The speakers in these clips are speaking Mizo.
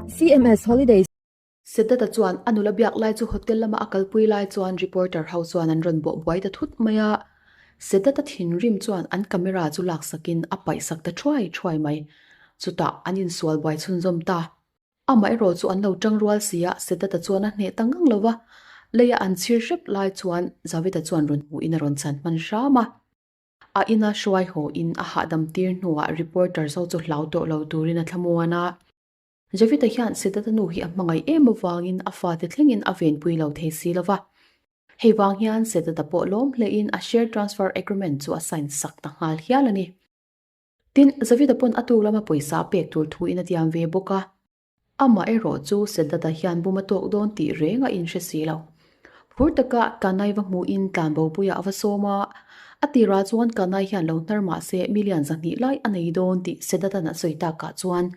CMS Holidays. Siddhartha chuan a nula biak lai chu hotel lama a kalpui lai chuan reporter ho chuan an rawn bawh buai ta thut mai a. Siddhartha thinrim chuan an camera chu laksakin a paihsak ta thuai thuai mai. Chutah an insual buai chhunzawm ta. Amaherawh chu an lo tang rual si a, Siddhartha chuan a hneh ta ngang lo va. Leia an chhir hrep lai chuan Zavita chuan rawn hmuhin a rawn chhan hman hram a. A ina hruai haw in a hahdam tir hnuah reporter zo chu hlau tawh lo turin a thlamuan a. Javita hian Siddhartha nu hi a hmangaih em avangin a fate thlengin a venpui lo thei si lo va. Hei vang hian Siddhartha pawh lawm hlein a share transfer agreement chu a sign sak ta nghal hial a ni. Tin, Zavita pawn a tuk lama pawisa a pek tur thu in a tiam ve bawk a. Amah erawh chu Siddhartha hian bum a tawk dawn tih reng a inhre si lo. Phur taka Kanai va hmuhin tlanbopuiah a va sawm a, a tirah chuan Kanai hian lo hnar mah se million 200 lai a nei dawn tih Siddhartha'n a sawi takah chuan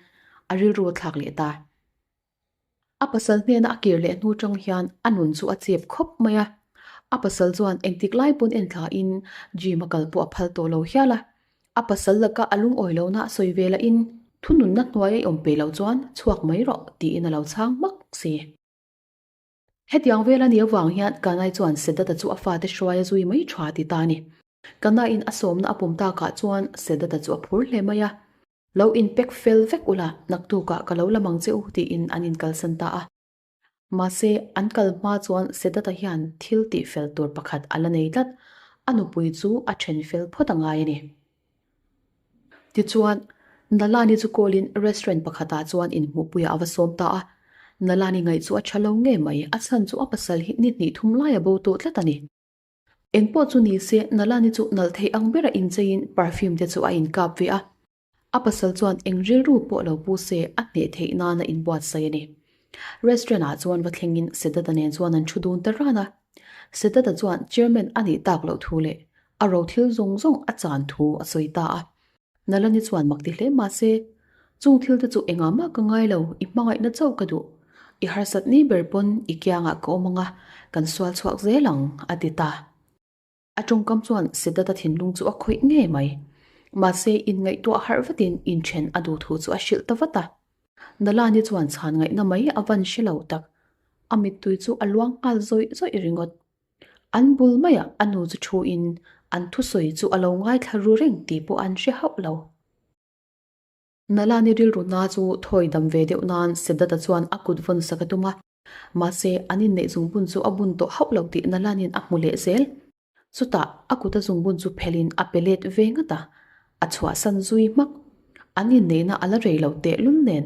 a rilru a thlak leh ta. A pasal hnena a kir leh hnu tang hian a nun chu a chep khawp mai a, a pasal chuan engtik lai pawn en thlain gym a kal pawh a phal tawh lo hial a. A pasal laka a lungawi lohna a sawi ve lahin thununna hnuai a i awm peih loh chuan chhuak mai rawh tiin a lo chhang hmak si. Hetiang vel a nih avang hian Kanai chuan Sedata chu a fate hruai a zui mai tha ti ta a ni. Kanaiin a sawmna a pum takah chuan Sedata chu a phur hle mai a. Lo inpek fel vek ula, naktukah ka lo la mang che u tiin an inkalsan ta a. Mahse, an kal hma chuan Sedata hian thil tih fel tur pakhat a la nei tlat, a nupui chu a then fel phawt a ngai a ni. Tichuan, Nalani chu call-in restaurant pakhatah chuan inhmuhpuiah a va sawm ta a. Nalani ngaih chu a tha lo ngei mai, a chhan chu a pasal hi ni hnih thum lai a bo tawh tlat a ni. Engpawh chu ni se, Nalani chu nalh theih ang bera incheiin perfume te chu a inkap ve a. A pasal chuan eng rilru pawh lo pu se a hneh theih nan a inbuatsaih a ni. Restaurant ah chuan va thlengin Siddhartha nen chuan an thu dun ta ran a. Siddhartha chuan chairman a nih tak loh thu leh a ro thil zawng zawng a chan thu a sawi ta a. Nalani chuan mak ti hle mah se, Chung thil te chu engah mah ka ngai lo, i hmangaihna chauh ka duh. I harsat ni ber pawn i kiangah ka awm ang a, kan sual chhuak zel ang, a ti ta. A tawngkam chuan Siddhartha thinlung chu a khawih ngei mai. Mahse, inngaihtuah harh vatin inthen a duh thu chu a hrilh ta vat a. Nalani chuan chhan ngaihna mai a van hre lo tak. A mittui chu a luang nghal zawih zawih ringawt. An bul maiah a nu chu thuin an thusawi chu a lo ngaithla ru reng tih pawh an hre hauh lo. Nalani rilru na chu thawi dam ve deuh nan Siddhartha chuan a kut vawn sak a tum a. Mahse, an inneih zungbun chu a bun tawh hauh lo tih Nalanin a hmu leh zel. Chutah, a kuta zungbun chu phelhin a pe let ve ngat a, a chhuahsan zui hmak. An inneihna a la rei lo tehlul nen,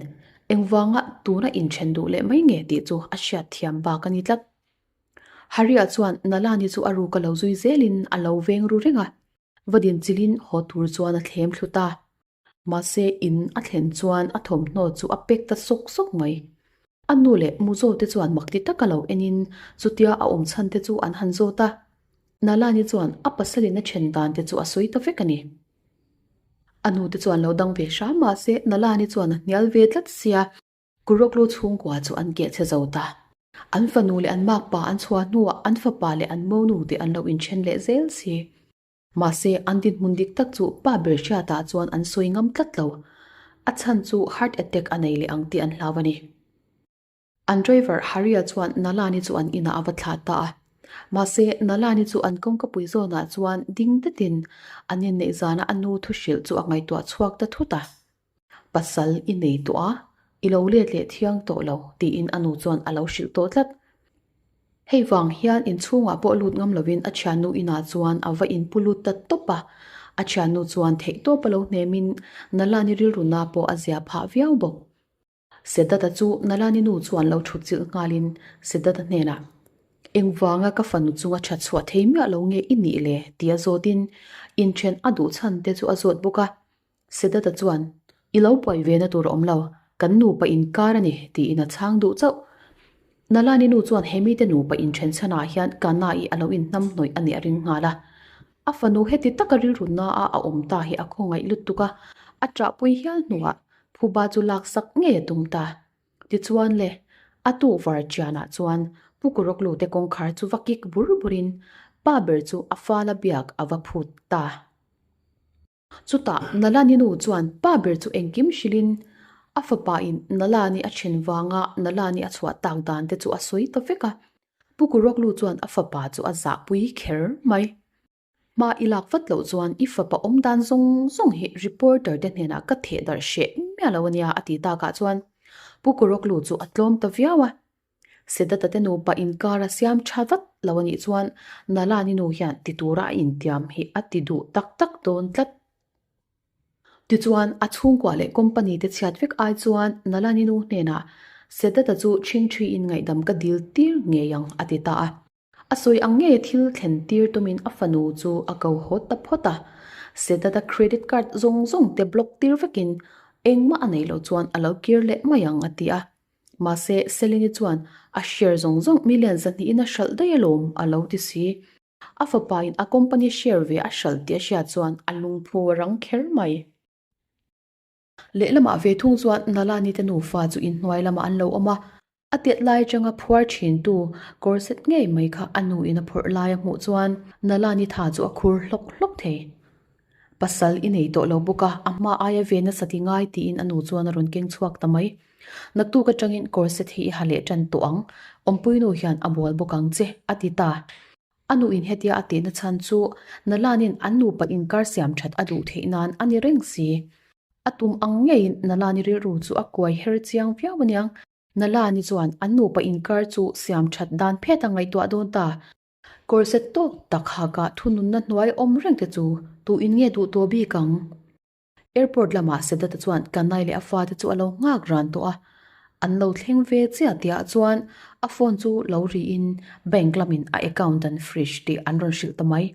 engvanga tuna inthen duh leh mai nge tih chu a hriat thiam bak a ni tlat. Haria chuan Nalani chu a ruk a lo zui zelin a lo veng ru reng a, va dinchilhin haw tur chuan a thlem thlu ta. Mahse, in a thlen chuan a thawmhnaw chu a pek ta sawk sawk mai. A nu leh Muzo te chuan mak ti taka lo enin chutia a awm chhan te chu an han zawt a. Nalani chuan a pasalin a then dan te chu a sawi ta vek a ni. A nu te chuan lo dang ve hram mahse Nalani chuan a hnial ve tlat sia. Kuroklu chhungkua chu an keh chhe zo ta. An fanu leh an makpa an chhuah hnuah an fapa leh an monu te an lo inthen leh zel si. Mahse, an dinhmun dik tak chu pa ber hriatah chuan an sawi ngam tlat lo. A chhan chu heart attack a nei leh ang tih an hlau a ni. An driver Haria chuan Nalani chu an inah a va thlah ta a. Mahse, Nalani chu an kawngkapui zawnah chuan ding datin an inneih zana a nu thu hrilh chu a ngaihtuah chhuak ta thut a. Pasal i nei tawh a, i lo let leh thiang tawh lo, tiin a nu chuan a lo hrilh tawh tlat. Hei vang hian inchhungah pawh lut ngam lovin a thiannu inah chuan a va inpu lut ta tawp a, a thiannu chuan theihtawp a lo hnemin Nalani rilruna pawh a zia phah viau bawk. Siddhartha chu Nalani nu chuan lo thut chilh nghalin Siddhartha hnenah, Engvanga ka fanu chunga tha chhuah thei miah lo nge i nih le? tia zawtin inthen a duh chhan te chu a zawt bawk a. Siddhartha chuan, I lo pawi ve na tur a awm lo, kan nupa inkar a ni, tiin a chhang duh chauh. Nalani nu chuan he mite nupa inthen chhanah hian Kana-i a lo inhnam hnawih a nih a ring nghal a. A fanu heti taka rilru na-a a awm ta hi a khawngaih lutuk a, a ṭahpui hial hnuah phuba chu laksak ngei a tum ta. Tichuan le, a tukvar chianah chuan Pu Kuroklu te kawngkhar chu va kik bur burin pa ber chu a fala biak a va phut ta. Chutah Nalani nu chuan pa ber chu engkim hrilhin. A fapa in Nalani a then vanga Nalani a chhuah tak dan te chu a sawi ta vek a. Pu Kuroklu chuan a fapa chu a zahpui kher mai. Hma i lak vat loh chuan i fapa awm dan zawng zawng hi reporter te hnenah ka theh darh hreh miah lo ania a ti takah chuan Pu Kuroklu chu a tlawm ta viau a. Sedata te nupa inkar a siam tha vat lo a nih chuan Nalani nu hian ti tura a intiam hi a ti duh tak tak dawn tlat. Tichuan a chhungkua leh company te chhiat vek ai chuan Nalani nu hnenah Sedata chu ṭhingṭhiin ngaihdam ka dil tir ngei ang a ti ta a. A sawi ang ngei thil thlen tir tumin a fanu chu a ko haw ta phawt a. Sedata credit card zawng zawng te block tir vekin engmah a neih loh chuan a lo kir leh mai ang a ti a. Mahse, Selini chuan a share zawng zawng million zahnihin a hralh daih alawm a lo ti si. A fapain a company share ve a hralh tih a hriat chuan a lungphu a rang kher mai. Lehlamah ve thung chuan Nalani te nufa chu inhnuai lamah an lo awm a, a tet lai atanga phuar thintu corset ngei mai kha a nu in a phawrh lai a hmuh chuan Nalani tha chu a khur hlawk hlawk thei. Pasal i nei tawh lo bawk a, a hma aia ve nasa ti ngai tiin a nu chuan a rawn keng chhuak ta mai. Naktuk atangin corset hi i ha leh tan tawh ang, awmpuinu hian a bual bawk ang che, a ti ta. A nuin hetia a tihna chhan chu Nalanin an nupa inkar siam that a duh theih nan a ni reng si. A tum ang ngeiin Nalani rilru chu a kuai her chiang viau aniang. Nalani chuan an nupa inkar chu siam that dan phet a ngaihtuah dawn ta. Corset tawk tak haka thununna hnuai awm reng te chu tuin nge duh tawh bik ang? Airport lamah Sedata chuan Kanai leh a fate chu a lo nghak ran tawh a, an lo thleng ve chiah tihah chuan a phone chu lo riin bank lamin a account an freeze tih an rawn hrilh ta mai.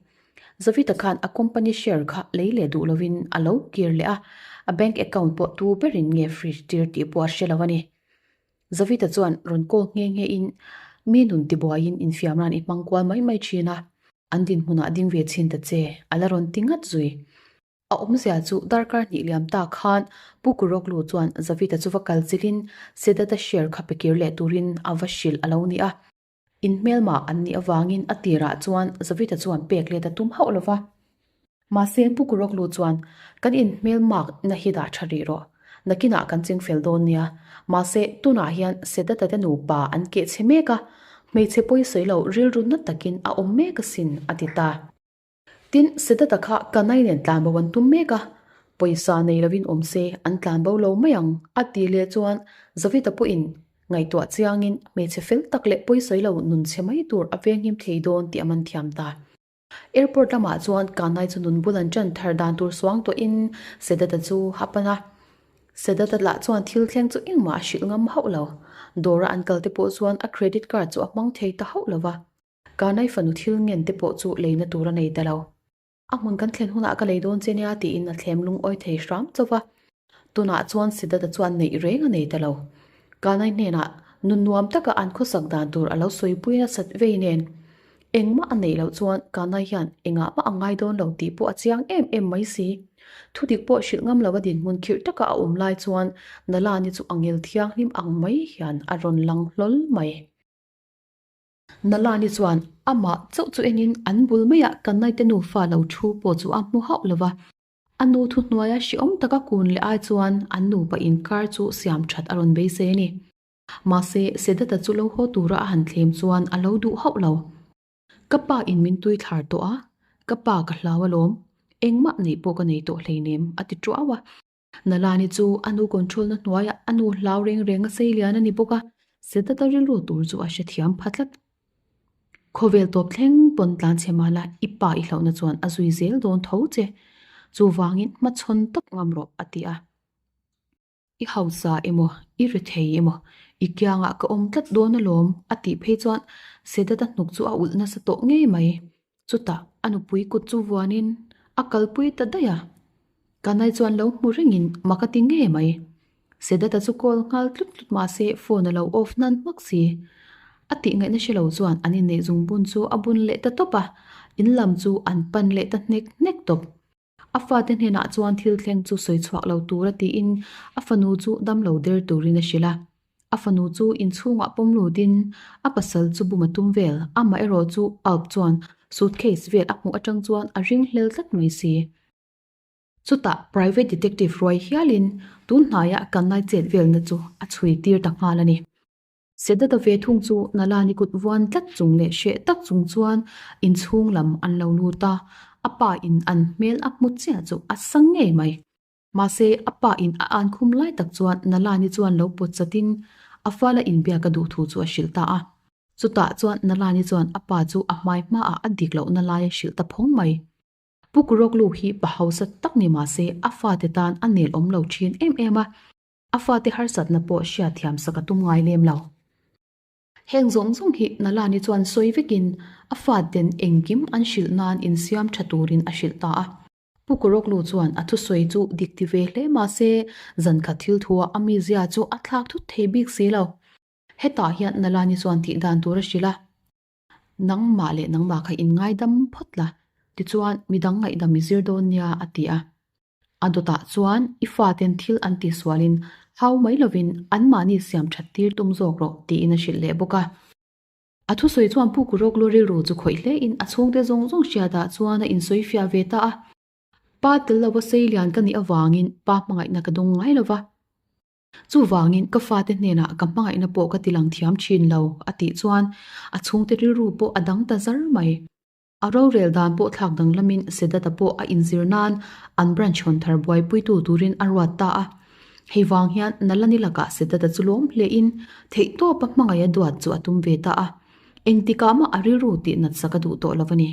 Zavita khan a company share kha lei leh duh lovin a lo kir leh a, a bank account pawh tu berin nge freeze tir tih pawh a hre lo a ni. Zavita chuan rawn call nghe nghe in mi nun tibuaiin infiam ran i hmang kual mai mai thin a, an dinhmunah ding ve chhin ta che a la rawn ti ngat zui. A awmzia chu darkar hnih liam ta khan Pu Kuroklu chuan Zavita chu va kal chilhin Sedata share kha pe kir leh turin a va hrilh a lo ni a. Inhmelmah an nih avangin a tirah chuan Zavita chuan pek let a tum hauh lo va. Mahse Pu Kuroklu chuan kan inhmelmak na hi dah tha rih rawh. Nakinah kan ching fel dawn nia. Mahse tunah hian Sedata te nupa an keh chhe mek a, hmeichhe pawi sawi lo rilru na takin a awm mek asin a ti ta. Tin, Sedata kha Kanai nen tlanbo an tum mek a, pawisa nei lovin awm se an tlanbo lo mai ang a tih leh chuan Zavita pawhin ngaihtuah chiangin hmeichhe fel tak leh pawisawi lo nun chhe mai tur a venghim thei dawn tih a man thiam ta. Airport lamah chuan Kanai chu nun bul an ṭan thar dan tur suang tawhin Sedata chu a pan a. Sedata lah chuan thil thleng chu engmah a hrilh ngam hauh lo. Dawra an kal te pawh chuan a credit card chu a hmang thei ta hauh lo va. Kanai fanu thil ngen te pawh chu leina tur a nei ta lo. A hmun kan thlen hunah ka lei dawn che nia tiin a thlem lungawi thei hram chauh va. Tunah chuan Siddhartha chuan neih reng a nei ta lo. Kanai hnenah nun nuam taka an khawsak dan tur a lo sawipui nasat vei nen. Engmah a neih loh chuan Kanai hian engah mah a ngai dawn lo tih pawh a chiang em em mai si. Thudik pawh hrilh ngam lo a dinhmun khirh taka a awm lai chuan Nalani chu a ngel thianghlim ang mai hian a rawn lang hlawl mai. Nalani chuan amah chauh chu enin an bul maiah Kannaite nufa lo thu pawh chu a hmu hauh lo va. A nu thuhnuaia hrehawm taka kun leh ai chuan an nupa inkar chu siam that a rawn beisei a ni. Mahse, Sedata chu lo haw tura a han thlem chuan a lo duh hauh lo. Ka pa in min tui thlar tawh a, ka pa ka hlau alawm, engmah neih pawh ka nei tawh hleinem a ti tuau a. Nalani chu a nu control na hnuaiah a nu hlau reng reng a sei lian a ni bawk a, Sedata rilru tur chu a hrethiam pha tlat. Khawvel tawp thleng pawn tlan chhe mah la i pa i hlauhna chuan a zui zel dawn tho che. Chuvangin hmachhawn tawp ngam rawh a ti a. I hausa emaw, i rethei emaw, i kiangah ka awm tlat dawn alawm a tih phei chuan Sedata hnuk chu a ulh nasa tawh ngei mai. Chutah a nupui kut chu vuanin a kalpui ta daih a. Kanai chuan lo hmu rengin mak a ti ngei mai. Sedata chu call nghal tlut tlut mahse phone a lo off hnan hmak si. A tih ngaihna hre lo chuan an inneih zungbun chu a bun leh ta tawp a, in lam chu an pan leh ta hnek hnek tawp. A fate hnenah chuan thil thleng chu sawi chhuak lo tura tiin a fanu chu damlo der turin a hrilh a. A fanu chu inchhungah pawm lutin a pasal chu bum a tum vel, amah erawh chu Alp chuan suitcase vel a hmuh atang chuan a ring hlel tlat mai si. Chutah private detective ruai hialin tun hnaia Kanai chet velna chu a chhui tir ta nghal a ni. Sedata ve thung chu Nalani kut vuan tlat chung leh hreh tak chung chuan inchhung lam an lo lut a, a pa in an hmel a hmu chiah chu a sa ngei mai. Mahse, a pa in a an khum lai tak chuan Nalani chuan lo pawt chatin a fala inbiak a duh thu chu a hrilh ta a. Chutah chuan Nalani chuan a pa chu a hmai hmaah a dik lohna lai a hrilh ta phawng mai. Pu Kuroklu hi pa hausa tak ni mahse a fate tan a nel awm lo thin em em a, a fate harsatna pawh hriatthiam sak a tum ngai lem lo. Heng zawng zawng hi Nalani chuan sawi vekin a faten engkim an hrilh nan insiam tha turin a hrilh ta a. Pu Kuroklu chuan a thusawi chu dik ti ve hle mahse zankhat thil thua a mizia chu a thlak thut thei bik si lo. Hetah hian Nalani chuan tih dan tur a hrilh a. Nangmah leh nangmah kha inngaidam phawt la, tichuan midang ngaihdam i zir dawn nia a ti a. A dawtah chuan i faten thil an tihsualin hau mai lovin anmahni siam that tir tum zawk rawh tiin a hrilh leh bawk a. A thusawi chuan Pu Kuroklu rilru chu khawih hlein a chhungte zawng zawng hriatah chuan a insawifiah ve ta a. Pa tel lova seilian ka nih avangin pa hmangaihna ka dawng ngai lova. Chuvangin ka fate hnenah ka hmangaihna pawh ka ti lang thiam thin lo, a tih chuan a chhungte rilru pawh a dang ta zar mai. A rorel dan pawh thlak danglamin Sedata pawh a inzir nan an branch hawn thar buaipuitu turin a ruat ta a. Hei vang hian Nalani lakah Sedata chu lawm hlein theihtawpa hmangaih a duat chu a tum ve ta a. Engtikah mah a rilru tih nat sak a duh tawh lo a ni.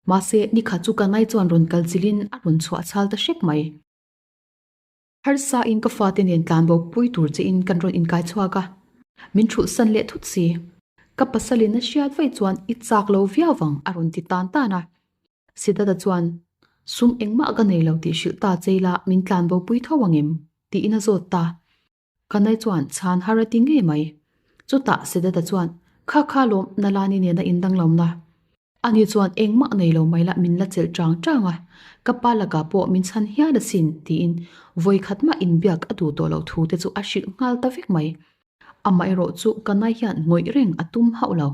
Mahse, nikhat chu Kanai chuan rawn kal chilhin a rawn chhuah chhal ta hrep mai. Harsa in ka fate nen tlan bo pui tur che in kan rawn inkai chhuak a, min thulh san leh thut si. Ka pasal in a hriat vaih chuan i chak lo viau vang a rawn ti tan tan a. Siddhartha chuan, Sum engmah ka nei lo tih hrilh ta che ila min tlan bo pui tho ang em? tiin a zawt ta. Kanai chuan chhan har a ti ngei mai. Chutah Siddhartha chuan, Kha kha lawm Nalani nena indanglamna. Ani chuan engmah nei lo mai la min la chelh chang chang a, ka pa lakah pawh min chhan hial asin tiin vawi khat mah inbiak a duh tawh loh thu te chu a hrilh nghal ta vek mai. Amaherawh chu Kanai hian ngawih reng a tum hauh lo.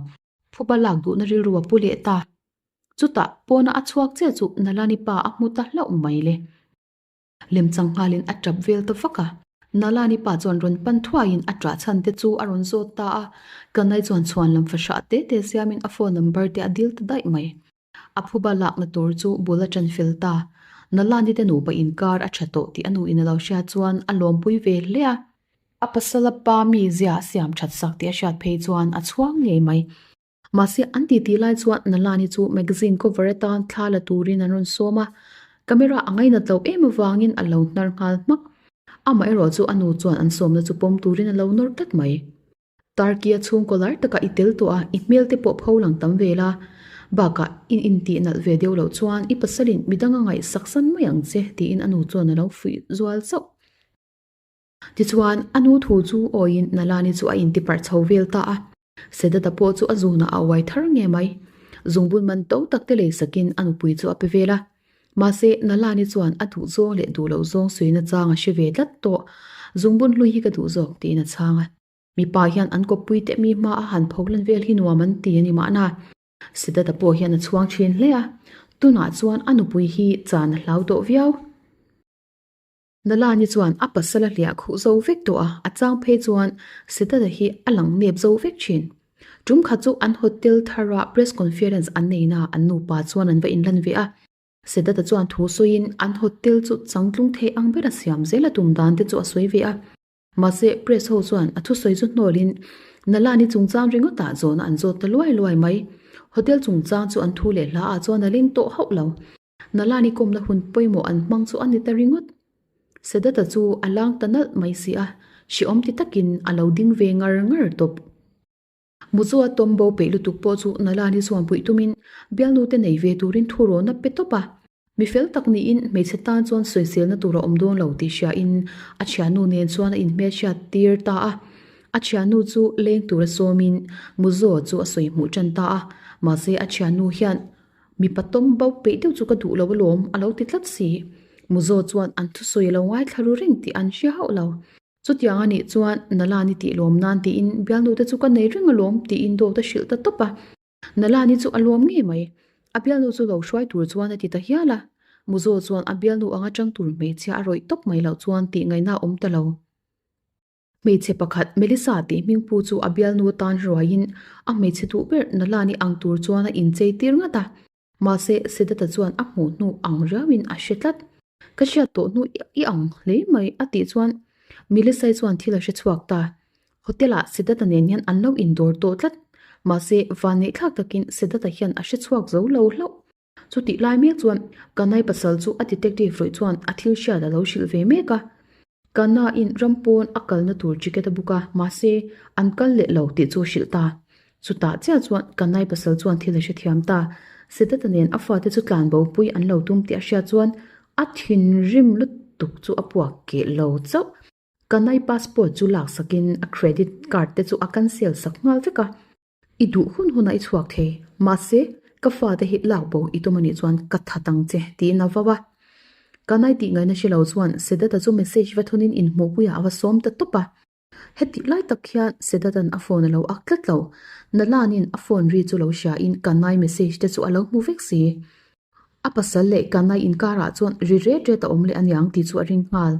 Phuba lak duhna rilru a pu leh ta. Chutah pawna a chhuak chiah chu Nalani pa a hmu ta hlauh mai le. Lemchang nghalin a tap vel ta vak a. Nalani pa chuan rawn pan thuaiin a ṭah chhan te chu a rawn zawt ta a. Kanai chuan chhuan lam fahrah te te siamin a phone number te a dil ta daih mai. A phuba lakna tur chu bul a ṭan fel ta. Nalani te nupa inkar a ṭha tawh tih a nuin a lo hriat chuan a lawmpui ve hle a. A pasala pa mizia a siam ṭhat sak tih a hriat phei chuan a chhuang ngei mai. Mahse, an titi lai chuan Nalani chu magazine cover atan thla la turin an rawn sawm a, camera a ngainat lo em avangin a lo hnar nghal hmak. Amaherawh chu a nu chuan an sawmna chu pawm turin a lo nawr tlat mai. Turkey-a chhungkaw lar takah i tel tawh a, i hmel te pawh pho lang tam ve la. Bakah, i intih nalh ve deuh loh chuan i pasalin midang a ngaihsak san mai ang che, tiin a nu chuan a lo fuih zual chauh. Tichuan, a nu thu chu awiin Nalani chu a intiparh chho vel ta a. Sedata pawh chu a zunah a uai thar nge mai. Zungbun man to tak te lei sakin a nupui chu a pe vel a. Mahse, Nalani chuan a duh zawng leh duh loh zawng suina chang a hre ve tlat tawh. Zungbun hlui hi ka duh zawk tiin a chhang a. Mipa hian an kawppui te mi hma a han pho lan vel hi nuam an ti a ni mahna. Sedata pawh hian a chhuang thin hle a. Tunah chuan a nupui hi chan a hlau tawh viau. Nalani chuan a pasal a hliah khuh zo vek tawh a, a chang phei chuan Siddhartha hi a lang nep zo vek thin. Tum khat chu an hotel thara press conference an neina an nupa chuan an va inlan ve a. Siddhartha chuan thu sawiin an hotel chu changtlung thei ang bera siam zel a tum dan te chu a sawi ve a. Mahse press ho chuan a thusawi chu hnawlin Nalani chungchang ringawtah zawhna an zawt ta luai luai mai. Hotel chungchang chu an thu leh hla ah chuan a leng tawh hauh lo. Nalani kawmna hun pawimawh an hmang chu a ni ta ringawt. Sedata chu a lang ta nalh mai si a, hrehawm ti takin a lo ding ve ngar ngar tawp. Muzua tawm bo peih lutuk pawh chu Nalani chuan puih tumin bialnu te nei ve turin thu rawn a pe tawp a. Mi fel tak niin hmeichhe tan chuan sawiselna tur a awm dawn lo tih hriain a thiannu nen chuan a inhmelhriat tir ta a. A thiannu chu leng tura sawmin Muzua chu a sawi hmuh tan ta a, mahse a thiannu hian Mipa tawm bo peih deuh chu ka duh lo alawm, a lo ti tlat si. Muzo chuan an thusawi a lo ngaithla ru reng tih an hria hauh lo. Chutiang a nih chuan Nalani tih lawm nan tiin bialnu te chu ka nei reng alawm tiin dawt a hrilh ta tawp a. Nalani chu a lawm ngei mai. A bialnu chu lo hruai tur chuan a ti ta hial a. Muzo chuan a bialnu anga chang tur hmeichhia a rawih tawp mai loh chuan tih ngaihna a awm ta lo. Hmeichhe pakhat Melissa tih hmingpu chu a bialnu atan ruaiin a hmeichhe duh ber Nalani ang tur chuan a inchei tir ngat a. Mahse, Siddhartha chuan a hmuh hnu ang riauin a hre tlat. Ka hriat tawh hnu i ang hle mai a tih chuan Melissa-i chuan thil a hre chhuak ta. Hotel-ah Siddhartha nen hian an lo indawr tawh tlat. Mahse, vanneihthlak takin Siddhartha hian a hre chhuak zo lo hlauh. Chutih lai mek chuan Kanai pasal chu a detective rawih chuan a thil hriat a lo hrilh ve mek a. Kana-in ram pawn a kalna tur ticket a book a, mahse an kal leh lo tih chu a hrilh ta. Chutah chiah chuan Kanai pasal chuan thil a hrethiam ta. Siddhartha nen a fate chu tlanbo pui an lo tum tih a hriat chuan a thinrim lutuk chu a puak keh lo chauh. Kanai passport chu laksakin a credit card te chu a cancel sak nghal vek a. I duh hun hunah i chhuak thei, mahse ka fate hi lak bo i tum anih chuan ka that ang che tiin a vau a. Kanai tih ngaihna hre lo chuan Siddhartha chu message va thunin inhmuhpuiah a va sawm ta tawp a. Hetih lai tak hian Siddhartha'n a phone a lo ak tlat lo. Nalanin a phone ri chu lo hriain Kanai message te chu a lo hmu vek si. A pasal leh Kanai inkarah chuan ri ret ret a awm leh aniang tih chu a ring nghal.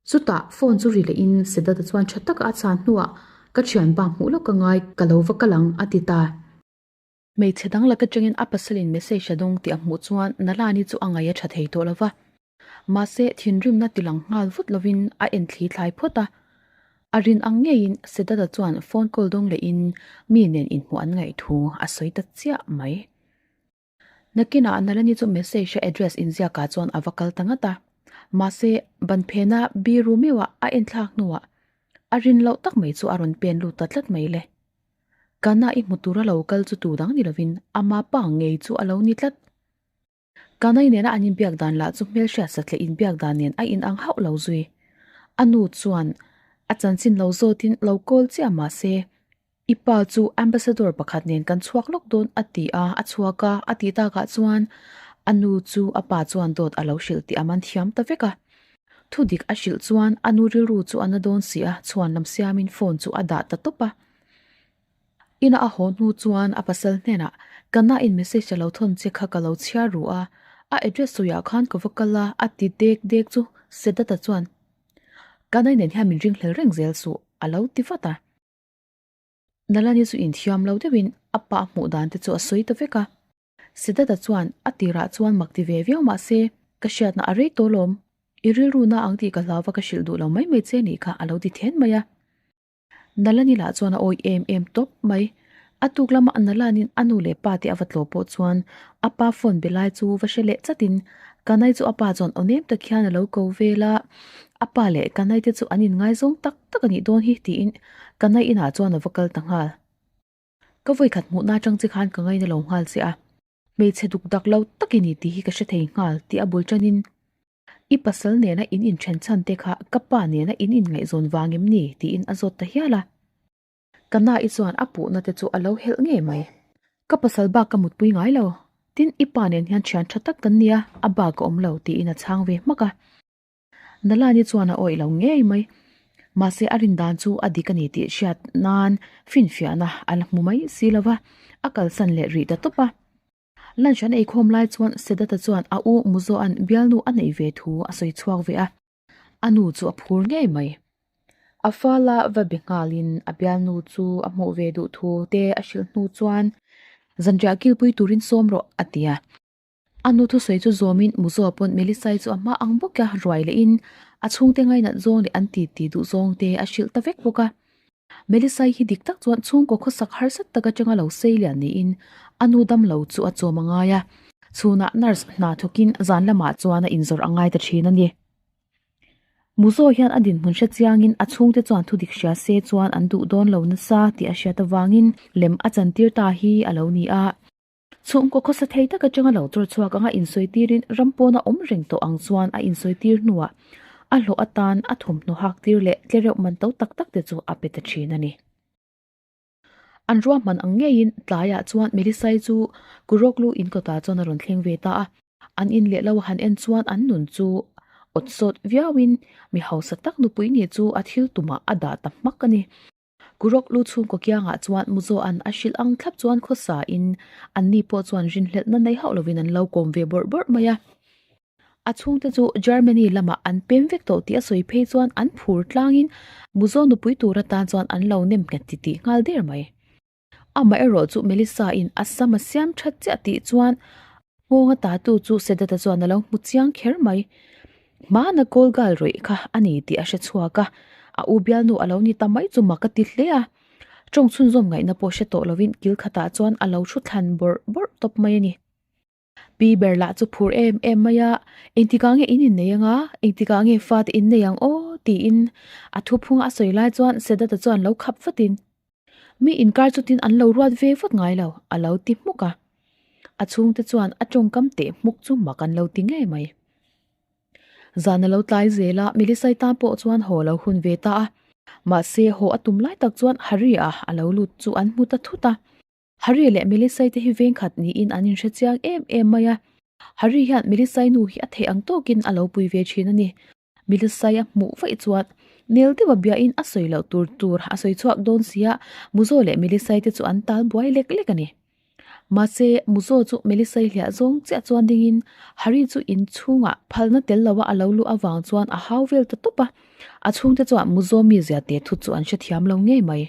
Chutah phone chu ri lehin Siddhartha chuan tha taka a chhan hnuah ka thianpa hmuh lawk ka ngai ka lo va kal ang a ti ta. Hmeichhe dang lak atangin a pasalin message a dawng tih a hmuh chuan Nalani chu a ngaih a tha thei tawh lo va. Mahse thinrimna ti lang nghal vut lovin a en thli thlai phawt a. A rin ang ngeiin Siddhartha chuan phone call dawng lehin mi nen inhmuh an ngaih thu a sawi ta chiah mai. Nakinah Nalani chu message a address inziakah chuan a va kal ta ngat a. Mahse, ban phena biru meuha a enthlak hnuah a rin loh tak mai chu a rawn pen lut ta tlat mai le. Kana i hmu tura lo kal chu tu dang ni lovin ama pa ngei chu a lo ni tlat. Kanai nena an inbiak dan lah chu hmelhriat satliah inbiak dan nen a inang hauh lo zui. A nu chuan a chanchin lo zawtin lo call chiah mahse, I pa chu Ambassador pakhat nen kan chhuak lawk dawn a ti a, a chhuak a, a tih takah chuan a nu chu a pa chuan dawt a lo hrilh tih a man thiam ta vek a. Thudik a hrilh chuan a nu rilru chu a na dawn si a, chhuan lam siamin phone chu a dah ta tawp a. Ina a haw hnu chuan a pasal hnenah, Ka na in message a lo thawn che kha ka lo chhiar ru a, a address sawiah khan ka va kal a, a ti dek dek chu Siddhartha chuan, Ka na nen hian min ringhlel reng zel suh, a lo ti vat a. Nalani chu inthiam lo deuhin a pa hmuh dan te chu a sawi ta vek a. Siddhartha chuan a tirah chuan mak ti ve viau mah se, Ka hriatna a rei tawh lawm. I rilru na ang tih ka hlau va ka hrilh duh lo mai mai che nih kha a lo ti then mai a. Nalani lah chuan a awih em em tawp mai. A tuk lama Nalanin a nu leh pa te a va tlawh pawh chuan a pa phone be lai chu va hre leh chatin Kanai chu a pa chuan aw nem tak hian a lo ko vel a. A pa leh Kanai te chu an inngaizawng tak tak a nih dawn hi tiin Kanai inah chuan a va kal ta nghal. Ka vawikhat hmuhna atang che khan ka ngaina lo nghal che a, hmeichhe duk dak lo tak i ni tih hi ka hre thei nghal tih a bul tanin I pasal nena in inthen chhan te kha ka pa nena in inngaihzawn vang em ni tiin a zawt ta hial a. Ka na-i chuan a puhna te chu a lo helh ngei mai. Ka pasal bak ka mutpui ngai lo, tin i pa nen hian thian tha tak kan nia, a bak a awm lo tiin a chhang ve hmak a. Nalani chuan a awih lo ngei mai. Mahse a rin dan chu a dik a ni tih hriat nan finfiahna a la hmu mai si lo va, a kalsan leh rih ta tawp a. Lunch an eikhawm lai chuan Siddhartha chuan a u Muzoa'n bialnu a neih ve thu a sawi chhuak ve a, a nu chu a phur ngei mai. A fala va be nghalin a bialnu chu a hmuh ve duh thu te a hrilh hnu chuan zanriah kilpui turin sawm rawh a ti a. A nu thusawi chu zawmin Muzoa pawn Melisai chu a hma ang bawk a ruai lehin a chhungte ngainat zawng leh an ti ti duh zawng te a hrilh ta vek bawk a. Melisai hi dik tak chuan chhungkaw khawsak harsat tak atanga lo sei lian niin a nu dam lo chu a chawm a ngai a, chhunah nurse hna thawkin zan lamah chuan a inzawrh a ngai ta thin a ni. Muzo hian a dinhmun hre chiangin a chhungte chuan thudik hria se chuan an duh dawn lo nasa tih a hriat avangin lem a chantir ta hi a lo ni a. Chhungkaw khawsa thei tak atanga lo chawr chhuak anga insawi tirin ram pawna awm reng tawh ang chuan a insawi tir hnuah a hlawh atan a thawmhnaw hak tir leh tlereuh man to tak tak te chu a pe ta thin a ni. An ruahman ang ngeiin tlaiah chuan Melisai chu Kuroklu in kawtah chuan a rawn thleng ve ta a, an in leh lo a han en chuan an nun chu awt sawt viauin mi hausa tak nupui ni chu a thil tumah a dah ta hmak a ni. Kurok lu chhungkaw kiangah chuan Muzoa'n a hrilh ang thlap chuan khawsa in an ni pawh chuan rinhlelhna nei hauh lovin an lo kawm ve bawrh bawrh mai a. A chhungte chu Germany lamah an pem vek tawh tih a sawi phei chuan an phur tlangin Muzo nupui tur atan chuan an lo nem nghet titih nghal der mai. Amaherawh chu Melissa-in a sam a siam that chiah tih chuan nghawng a tatu chu Sedat-a chuan a lo hmu chiang kher mai. Hmana kawl gal rawih kha a ni tih a hre chhuak a, a u bialnu a lo ni ta mai chu mak a ti hle a. Tawng chhunzawm ngaihna pawh hre tawh lovin kil khatah chuan a lo thu thlan bawrh bawrh tawp mai a ni. Pi ber lah chu phur em em mai a, Engtikah nge in innei anga, engtikah nge fate innei ang aw? tiin a thuphung a sawi lai chuan Sedat-a chuan lo khap vatin, Mi inkar chutin an lo ruat ve vut ngai lo, a lo ti hmuk a. A chhungte chuan a tawngkam teh hmuk chu mak an lo ti ngei mai. Zan a lo tlai zel a, Melisai tan pawh chuan haw a lo hun ve ta a. Mahse, haw a tum lai tak chuan Harry-a a lo lut chu an hmu ta thut a. Harry leh Melisai te hi veng khat niin an inhre chiang em em mai a. Harry hian Melisai nu hi a theih ang tawkin a lo pui ve thin a ni. Melisai a hmuh vaih chuan nel deuha biain a sawi loh tur tur a sawi chhuak dawn sia, Muzo leh Melisai te chu an tal buai lek lek a ni. Mahse, Muzo chu Melisai hliah zawng chiah chuan dingin Harry chu inchhungah phalna tel loa a lo luh avang chuan a hau vel ta tawp a. A chhungte chuan Muzo mizia te thut chu an hrethiam lo ngei mai.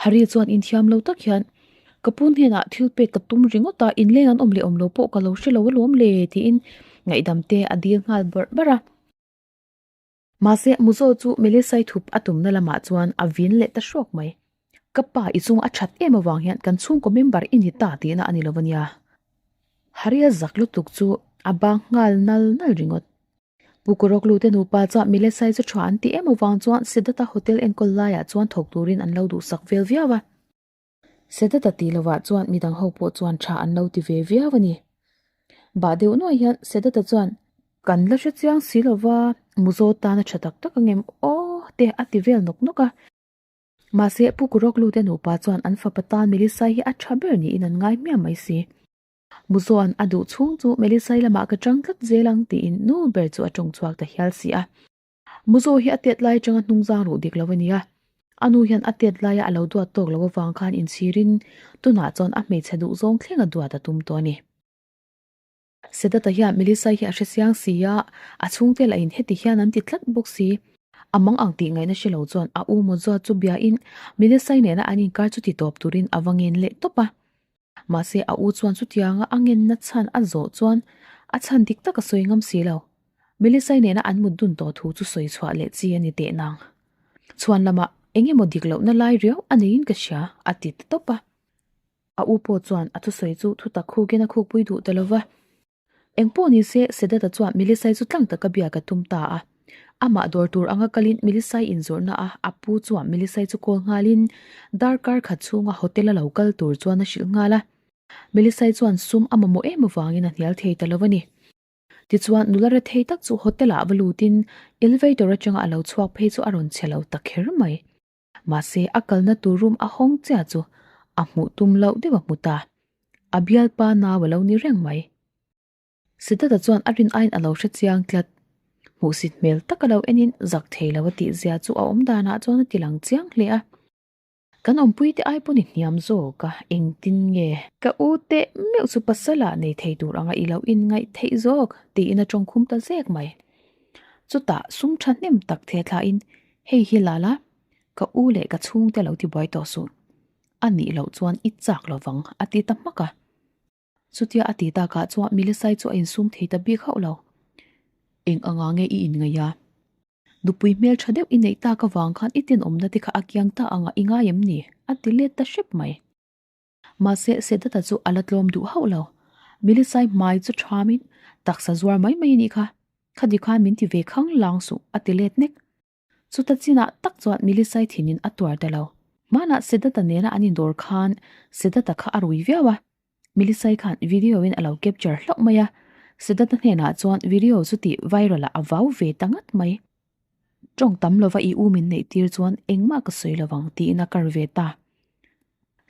Harry chuan inthiam lo tak hian, Ka pu hnenah thil pek ka tum ringawt a, inleng an awm leh awm lo pawh ka lo hre lo alawm le, tiin ngaihdam te a dil nghal bawrh bawrh a. Mahse, Muzo chu Melisai thup a tumna lamah chuan a vin leh ta hrawk mai. Ka pa i chung a that em avang hian kan chhungkaw member i ni ta tihna a ni lo ania. Harry a zak lutuk chu a bang nghal nal nal ringawt. Pu Kuroklu te nupa chuan Milesai chu tha an ti em avang chuan Siddhartha Hotel enkawl laiah chuan thawk turin an lo duhsak vel viau a. Siddhartha tih lovah chuan midang ho pawh chuan tha an lo ti ve viau a ni. Bah deuh nuai hian Siddhartha chuan, Kan la hre chiang si lova, Muzo tan a tha tak tak angem aw te a ti vel nawk nawk a. Mahse Pu Kuroklu te nupa chuan an fapa tan Milisai hi a tha ber niin an ngai hmiah mai si. Muzoan a duh chhung chu Melisai lamah ka chang tlat zel ang tiin nu ber chu a tawng chhuak ta hial si a. Muzo hi a tet lai atanga hnungzang ruh dik lo a ni a. A nu hian a tet laia a lo duat tawk lo avang khan inchhirin tunah chuan a hmeichhe duh zawng thleng a duat a tum tawh a ni. Sedata hian Melisai hi a hre chiang si a, a chhungte lah in heti hian an ti tlat bawk si. A mang ang tih ngaihna hre lo chuan a u Muzoa chu biain Melisai nena an inkar chu ti tawp turin a va ngen leh tawp a. Mahse a u chuan chutianga a ngenna chhan a zawh chuan a chhan dik tak a sawi ngam si lo. Melisai nena an mut dun tawh thu chu sawi chhuah leh chi a ni teh nang. Chhuan lamah eng emaw dik lohna lai riau a neiin ka hria a ti ta tawp a. A u pawh chuan a thusawi chu thutak khukin a khukpui duh ta lo va. Engpawh ni se, Sedata chuan Milisai chu tlang taka biak a tum ta a. Amah dawr tur anga kalin Milisai inzawrhna a a pu chuan Milisai chu call nghalin darkar khat chhunga hotel a lo kal tur chuan a hrilh nghal a. Milisai chuan sum a mamawh em avangin a hnial thei ta lo a ni. Tichuan nula rethei tak chu hotel ah va lutin elevator atanga a lo chhuak phei chu a rawn che lo ta kher mai. Mahse a kalna tur room a hawng chiah chu a hmuh tum loh deuh a hmu ta. A bialpa nau a lo ni reng mai. Siddhartha chuan a rin aiin a lo hre chiang tlat. Hmuhsit hmel tak a lo enin zak thei lo a tih zia chu a awm danah chuan a ti lang chiang hle a. Kan awmpui te ai pawh ni hniam zawk a, engtin nge? Ka u teh meuh chu pasal ah nei thei tur anga i lo inngaih theih zawk tiin a tawngkhum ta zek mai. Chutah sum thahnem tak the thlain Hei hi lala, ka u leh ka chhungte lo tibuai tawh suh. A nih loh chuan i chak lo vang, a ti ta hmak a. Chutia a ti takah chuan Milisai chu a insum thei ta bik hauh lo. Eng anga nge i inngaih a? Nupui hmel tha deuh i neih tak avang khan i tenawmna te kha a kiang ta anga i ngai em ni? a ti let ta hrep mai. Mahse, Sedata chu a la tlawm duh hauh lo. Milisai hmai chu thamin, Taksa zuar mai mai a nih kha. Khadi khan min ti ve khang lang suh, a ti let nek. Chuta chinah tak chuan Milisai thinin a tuar ta lo. Hmanah Sedata nena an indawr khan Sedata kha a rui viau a. Milisai khan video in a lo capture hlauh mai a. Sedata hnenah chuan video chu tih viral ah a vau ve ta ngat mai. Tawng tam lova i u min neih tir chuan engmah ka sawi lovang tiin a kar ve ta.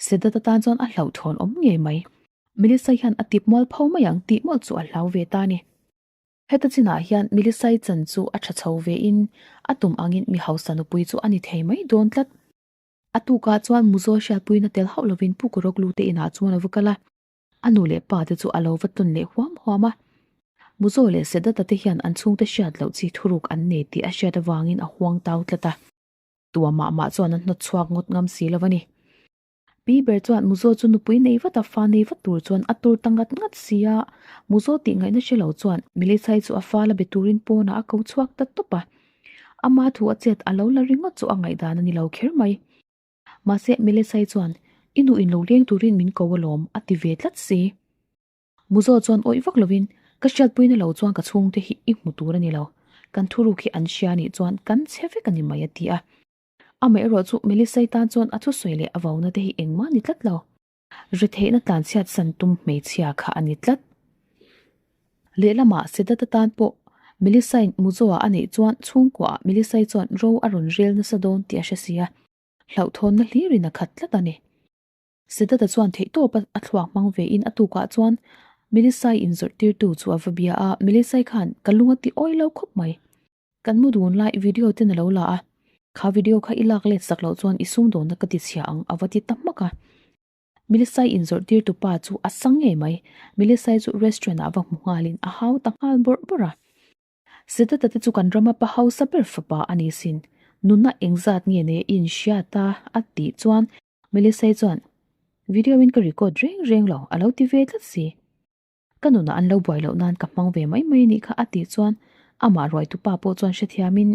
Sedata tan chuan a hlauhthawn awm ngei mai. Milisai hian a tip mual pho mai ang tih mawlh chu a hlau ve ta a ni. Heta chinah hian Milisai chan chu a tha chho vein a tum angin mi hausa nupui chu a ni thei mai dawn tlat. A tukah chuan Muzo hriatpuina tel hauh lovin Pu Kuroklu te inah chuan a va kal a, a nu leh pa te chu a lo va tlawn leh huam huam a. Muzo leh Sedata te hian an chhungte hriat loh chi thuruk an nei tih a hriat avangin a huang tau tlat a. Tua mah mah chuan an hnawt chhuak ngawt ngam si lo a ni. Pi ber chuan Muzo chu nupui nei vat a, fa nei vat tur chuan a tur ta ngat ngat si a. Muzo tih ngaihna hre lo chuan Melissa-i chu a fa la be turin pawnah a ko chhuak ta tawp a. Ama thu a chet a lo la ringawt chu a ngaihdan a ni lo kher mai. Mahse Melissa-i chuan, I nu in lo leng turin min ko alawm, a ti ve tlat si. Muzo chuan awih vak lovin, Ka hriatpuina lo chuan ka chhungte hi i hmu tur a ni lo. Kan thuruk hi an hria nih chuan kan chhe vek a ni mai a ti a. Amaherawh chu Melissa-i tan chuan a thusawi leh a vauna te hi engmah a ni tlat lo. Retheihna tlanchhiat san tum hmeichhia kha a ni tlat. Lehlamah Siddhartha tan pawh Melissa-in Muzoa a neih chuan chhungkuaah Melissa-i chuan ro a rawn rel nasa dawn tih a hre si a, hlauhthawnna hlirin a khat tlat a ni. Siddhartha chuan theihtawp a thluak hmang vein a tukah chuan Melissa-i inzawrhtirtu chu a va bia a, Melissa-i khan ka lung a ti awi lo khawp mai. Kan mu dun lai video ten a lo la a, kha video kha i lak let sak loh chuan i sumdawnna ka ti chhia ang a va ti ta hmak a. Milisai inzawrh tir tu pa chu a sang ngei mai, Milisai chu restaurant ah va hmu nghalin a hau ta nghal bawrh bawrh a. Siddhartha te chu kan rama pa hausa ber fapa a ni sin, nunna engzat nge nei a inhriat a a tih chuan Milisai chuan video in ka record reng reng lo a lo ti ve tlat si. Ka nunah an lo buai loh nan ka hmang ve mai mai a nih kha a tih chuan amah ruaitu pa pawh chuan hrethiamin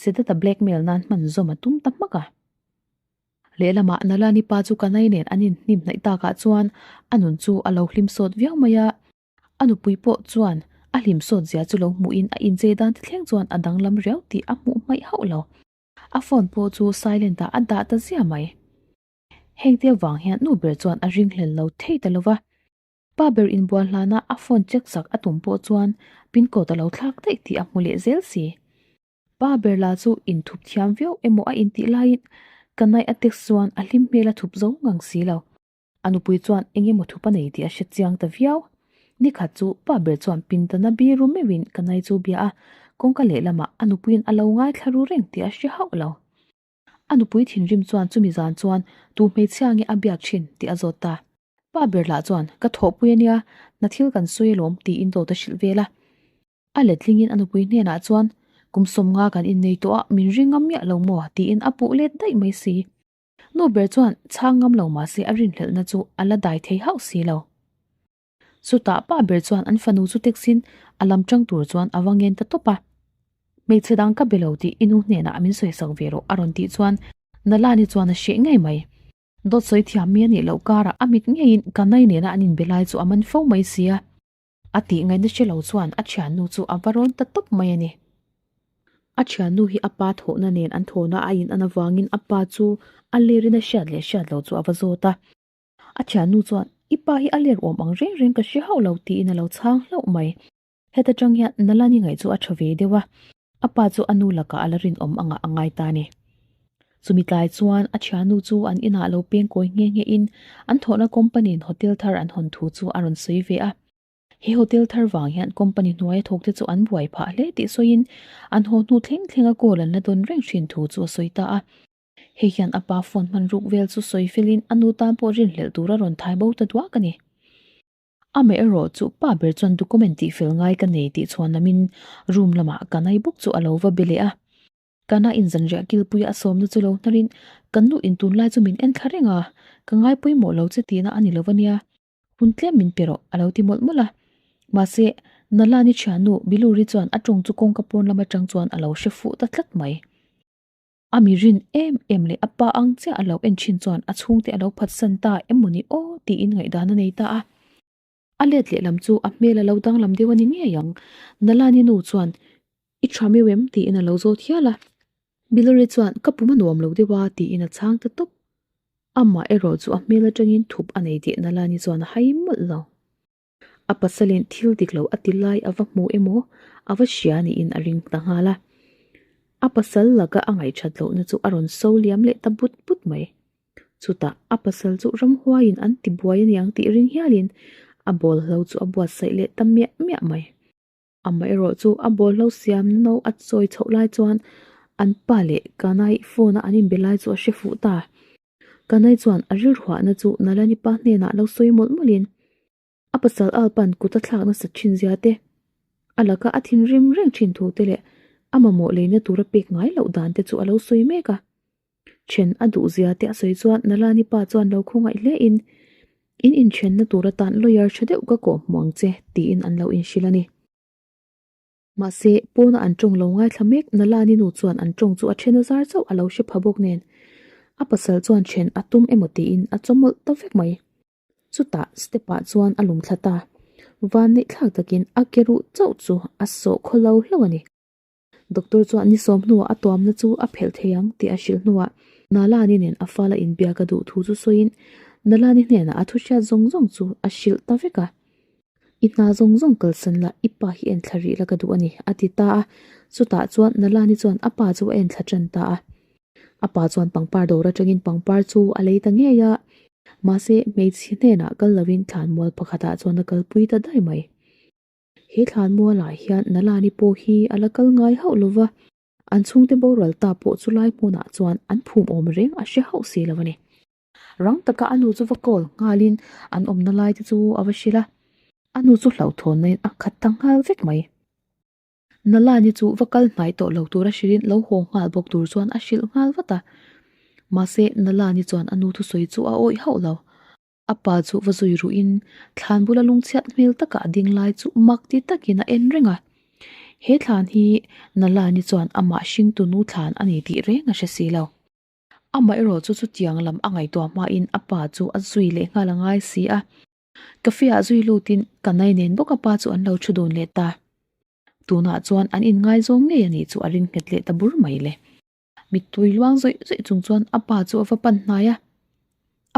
Siddhartha blackmail nan hman zawm a tum ta hmak a. Lehlamah Nalani pa chu Kanai nen an inhnim hnaih takah chuan a nun chu a lo hlim sawt viau mai a, a nupui pawh chuan a hlim sawt zia chu lo hmuhin a inchei dan te thleng chuan a danglam riau tih a hmuh hmaih hauh lo. A phone pawh chu silent ah a dah ta zia mai. Hengte avang hian nu ber chuan a ringhlel lo thei ta lo va. Pa ber inbual hlana a phone check sak a tum pawh chuan pin code a lo thlak daih tih a hmu leh zel si. Pa ber lah chu inthup thiam viau emaw a intih laiin ka naih a text chuan a hlim hmel a thup zo ngang si lo. A nupui chuan eng emaw thup a nei tih a hre chiang ta viau. Nikhat chu pa ber chuan pindana biru meuhin ka nai chu bia a, kawngka lehlamah a nupuiin a lo ngaithla ru reng tih a hre hauh lo. A nupui thinrim chuan chumi zan chuan tu hmeichhia nge a biak thin tih a zawt ta. Pa ber lah chuan ka thawhpui a nia, hna thil kan sawi alawm tiin dawt a hrilh vel a. A letlingin a nupui hnenah chuan kum 50 kan innei tawh a, min ring ngam miah lo maw tiin a puh let daih mai si. Nu ber chuan chhang ngam lo mahse a rinhlelhna chu a la dai thei hauh si lo. Chutah pa ber chuan an fanu chu taxi-in a lam tang tur chuan a va ngen ta tawp a. Hmeichhe dang ka be lo tih i nu hnenah min sawisak ve rawh a rawn tih chuan Nalani chuan a hreh ngei mai. Dawt sawi thiam mi a nih loh karah a mit ngeiin Kanai nena an inbe lai chu a man fo mai si a. A tih ngaihna hre lo chuan a thiannu chu a va rawn ta tawp mai a ni. A thiannu hi a pa thawhna nen an thawhna a in an avangin a pa chu a lerin a hriat leh hriat lo chu a va zawt a. A thiannu chuan, I pa hi a ler awm ang reng reng ka hre hauh lo tiin a lo chhang hlauh mai. Heta tang hian Nalani ngaih chu a tha ve deuh a, a pa chu a nu lakah a la rinawm angah a ngai ta a ni. Chumi tlai chuan a thiannu chu an inah lo peng kawi nghe nghe in an thawhna company in hotel thar an hawn thu chu a rawn sawi ve a. He hotel thar vang hian company hnuaia thawkte chu an buai phah hle tih sawiin an haw hnu thleng thleng a call an la dawn reng thin thu chu a sawi ta a. Hei hian a pa phone hman ruk vel chu sawi felin a nu tan pawh rinhlelh tur a rawn thai bo ta duak a ni. Amah erawh chu pa ber chuan document tih fel ngai ka nei tih chhuan lamin room lamah ka nai bawk chu a lo va be leh a. Ka na in zanriah kilpui a sawmna chu lo hnarin kan nu in tunlai chu min en thla reng a, ka ngai pawimawh lo che tihna a ni lo ania. Hun tlem min pe rawh a lo ti mawlh mawlh a. Mahse, Nalani thiannu Biluri chuan a tawng chu kawngka pawn lam atang chuan a lo hre fuh ta tlat mai. A mi rin em em leh a pa ang chiah a lo en thin chuan a chhungte a lo phatsan ta em maw ni aw tiin ngaihdan a nei ta a. A let lehlam chu a hmel a lo danglam deuh a ni ngei ang. Nalani nu chuan I tha meu em? tiin a lo zawt hial a. Bilori chuan Ka pum a nuam lo deuh a tiin a chhang ta tawp. Amah erawh chu a hmel atangin thup a nei tih Nalani chuan a hai mawlh lo. A pasalin thil dik lo a ti lai a va hmu emaw a va hria niin a ring ta nghal a. A pasal laka a ngaihṭhat lohna chu a rawn so liam leh ta but but mai. Chutah a pasal chu ramhuaiin an ti buai aniang tih ring hialin a bawlhlo chu a buatsaih leh ta miah miah mai. Amaherawh chu a bawlhlo siamna no a chawi chhoh lai chuan an pa leh Kanai phone a an inbe lai chu a hre fuh ta. Kanai chuan a rilruahna chu Nalani pa hnenah lo sawi mawlh mawlhin a pasal Alpan kut a thlak nasa thin zia te. A laka a thinrim reng thin thu te leh a mamawh leina tura pek ngai loh dan te chu a lo sawi mek a. Then a duh zia te a sawi chuan Nalani pa chuan lo khawngaih hle in, In inthenna tur atan lawyer tha deuh ka kawh hmu ang che tiin an lo inhrilh a ni. Mahse, pawna an tawng lo ngaithla mek Nalani nu chuan an tawng chu a then a zar chauh a lo hre pha bawk nen a pasal chuan then a tum emaw tiin a chawmawlh ta vek mai. Chutah step ah chuan a lum thla ta. Van neih thlak takin a ke ruh chauh chu a sawh khaw lo hlauh a ni. Doctor chuan ni sawm hnuah a tuamna chu a phelh thei ang tih a hrilh hnuah Nalani nen a fala inbiak a duh thu chu sawiin Nalani hnenah a thu hriat zawng zawng chu a hrilh ta vek a. I hna zawng zawng kalsan la, i pa hi enthla rih la ka duh a ni, a ti ta a. Chutah chuan Nalani chuan a pa chu a enthla tan ta a. A pa chuan pangpar dawr atangin pangpar chu a lei ta ngei a, mahse hmeichhe hnenah kal lovin thlanmual pakhatah chuan a kalpui ta daih mai. He thlanmualah hian Nalani pawh hi a la kal ngai hauh lova, an chhungte boral ta pawh chulai hmunah chuan an phum awm reng a hre hauh si lo a ni. Rang taka a nu chu va call nghalin an awmna lai te chu a va hrilh a, a nu chu hlauhthawnnain a khat ta nghal vek mai. Nalani chu va kal hnai tawh lo tura hrilhin lo haw nghal bawk tur chuan a hrilh nghal vat a. Mahse, Nalani chuan a nu thusawi chu a awih hauh lo. A pa chu va zui ruhin thlan bula lungchhiat hmel taka a ding lai chu mak ti takin a en reng a. He thlan hi Nalani chuan amah hringtu nu thlan a ni tih reng a hre si lo. Amaherawh chu chutiang lam a ngaihtuah hmain a pa chu a zui leh nghal a ngai si a. Cafe ah zui lutin Kanai nen bawk a pa chu an lo thu dun leh ta. Tunah chuan an inngaizawng ngei a nih chu a ring nghet leh ta bur mai le. Mittui luang zawih zawih chung chuan a pa chu a va pan hnai a.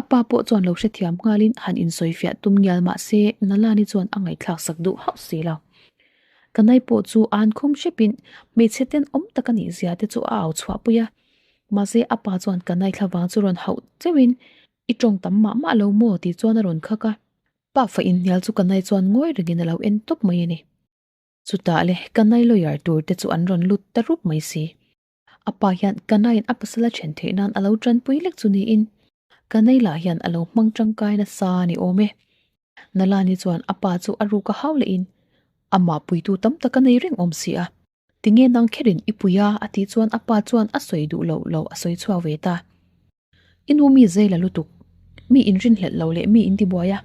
A pa pawh chuan lo hrethiam nghalin han insawifiah tum ngial mah se Nalani chuan a ngaihthlak sak duh hauh si lo. Kanai pawh chu an khum hrepin hmeichhe tenawm tak a nih zia te chu a au chhuahpui a. Mahse a pa chuan Kanai thlavang chu rawn hauh cheuhin I tawng tam mah mah lo maw tih chuan a rawn khak a. Pa fa inhnial chu Kanai chuan ngawi rengin a lo en tawp mai a ni. Chutah le Kanai lawyer tur te chu an rawn lut ta rup mai si. A pa hian Kanaiin a pasal a then theih nan a lo tanpui lek chu niin Kanai lah hian a lo hmang tangkai nasa a ni awm e. Nalani chuan a pa chu a ruk a hau lehin amah puitu tam tak a nei reng awm si a. Tinge nang kherin i pui a a tih chuan a pa chuan a sawi duh loh lo a sawi chhuak ve ta. I nu mi zai la lutuk, mi inrinhlelh lo leh mi intibuai a.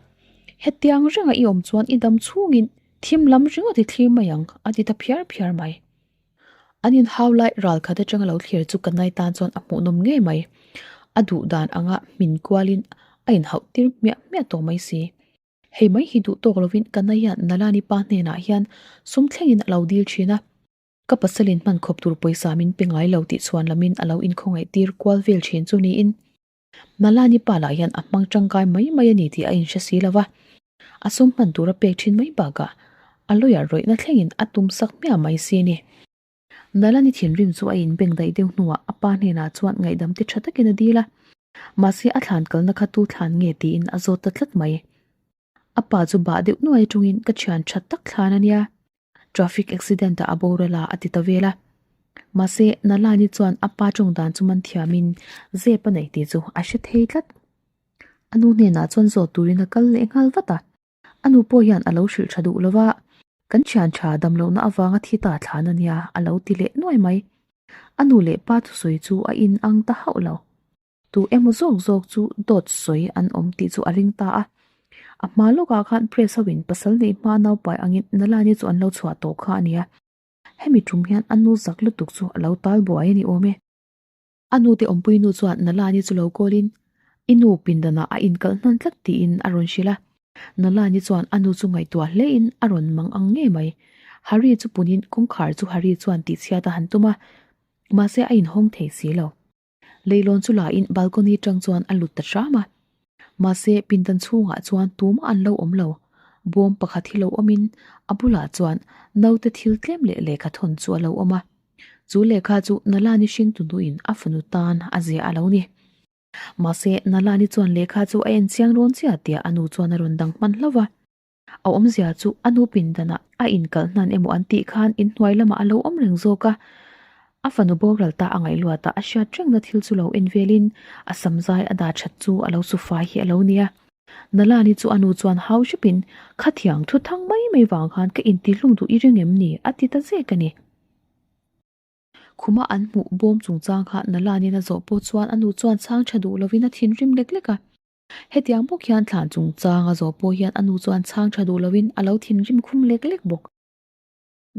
Hetiang renga i awm chuan i dam chhungin thim lam ringawt i thlir mai ang a ti ta phiar phiar mai. An inhau lai ral khat atanga lo thlir chu Kanai tan chuan a hmuhnawm ngei mai. A duh dan anga hmin kualin a inhauh tir hmiah hmiah tawh mai si. Hei mai hi duh tawk lovin Kanai hian Nalani pa hnenah hian sum thlengin a lo dil thin a. Ka pasalin hman khawp tur pawisa min pe ngai lo tih chhuan lamin a lo inkhawngaih tir kual vel thin chu niin Nalani pa lah hian a hmang tangkai mai mai a ni tih a inhre si lo va, a sum hman tur a pek thin mai bakah a lawyer rawihna thlengin a tum sak hmiah mai si a ni. Nalani thinrim chu a inbeng daih deuh hnuah a pa hnenah chuan ngaihdam te tha takin a dil a, mahse a thlan kalna kha tu thlan nge tiin a zawt ta tlat mai. A pa chu bah deuh nuai atangin ka thian tha tak thlan a nia, traffic accident ah a boral a a ti ta vel a. Mahse, Nalani chuan a pa tawng dan chu man thiamin zep a nei tih chu a hre thei tlat. A nu hnenah chuan zawt turin a kal leh nghal vat a. A nu pawh hian a lo hrilh tha duh lo va, kan thian tha damlohna avanga thi ta thlan a nia a lo ti leh nuai mai. A nu leh pa thusawi chu a inang ta hauh lo. Tu emaw zawk zawk chu dawt sawi an awm tih chu a ring ta a. A hma lawkah khan press ho in pasal neih hma naupai angin Nalani chu an lo chhuah tawh kha a nia. Hemi tum hian a nu zak lutuk chu a lo tal buai a ni awm e. A nute awmpui nu chuan Nalani chu lo call in i nu pindanah a inkalh hnan tlat tiin a rawn hrilh a. Nalani chuan a nu chu ngaihtuah hlein a rawn mang ang ngei mai. Hari chu punin kawngkhar chu Hari chuan tihchhiat a han tum a, mahse a inhawng thei si lo. Leilawn chu la in balcony tang chuan a lut ta hram a. Mahse pindan chhungah chuan tumah an lo awm lo. Bawm pakhat hi lo awmin a bulah chuan naute thil tlem leh lehkha thawn chu a lo awm a. Chu lehkha chu Nalani hringtu nuin a fanu tan a ziah a lo ni. Mahse Nalani chuan lehkha chu a en chiang rawn chiah tia a nu chuan a rawn dang hman hlauh va. A awmzia chu a nu pindanah a inkalh hnan emaw an tih khan inhnuai lamah a lo awm reng zawk a. A fanu boral ta a ngaihluatah a hriat rengna thil chu lo en velin a samzai a dah that chu a lo sufai hi a lo nia. Nalani chu a nu chuan hau hrepin, Khatiang thu thang mai mai vang khan ka intihlum duh i ring em ni? a ti ta zek a ni. Khuma an hmuh bawm chungchang kha Nalani'n a zawh pawh chuan a nu chuan chhang tha duh lovin a thinrim lek lek a. Hetiang bawk hian thlan chungchang a zawh pawh hian a nu chuan chhang tha duh lovin a lo thinrim khum lek lek bawk.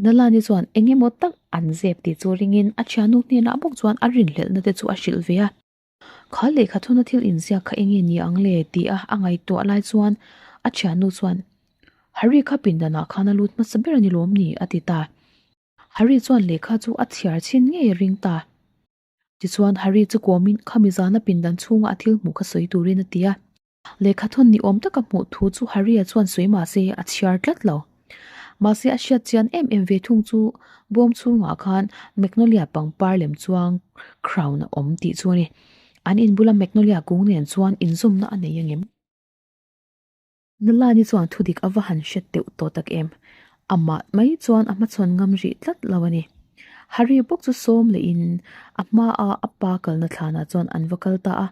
Nalani chuan eng emaw tak an zep tih chu ringin a thiannu hnenah bawk chuan a rinhlelhna te chu a hrilh ve a. Kha lehkha thuna thil inziak kha enge ni ang le tih a a ngaihtuah lai chuan a thiannu chuan Harry kha pindanah khan a lut hmasa ber a ni lawm ni? a ti ta. Harry chuan lehkha chu a chhiar chhin ngei a ring ta. Tichuan Harry chu kawmin khami zana pindan chhunga a thil hmuh kha sawi turin a ti a. Lehkha thawn ni awm taka hmuh thu chu Harry-a chuan sawi mah se a chhiar tlat lo. Mahse a hriat chian em em ve thung chu bawm chhungah khan Magnolia pangpar lem chuang crown a awm tih chu a ni. An inbula Magnolia kung nen chuan inzawmna a nei angem? Nalani chuan thudik a va han hre deuh tawh tak em? Amah mai chuan a hmachhawn ngam rih tlat lo a ni. Harry bawk chu sawm lehin a hmaa a pa kalna thlanah chuan an va kal ta a.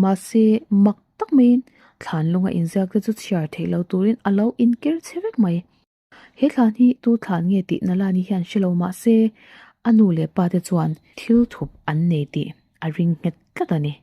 Mahse, mak tak maiin thlan lunga inziak te chu chhiar theih lo turin a lo inker che vek mai. He thlan hi tu thlan nge tih Nalani hian hre lo mah se, a nu leh pa te chuan thil thup an nei tih a ring nghet tlat a ni.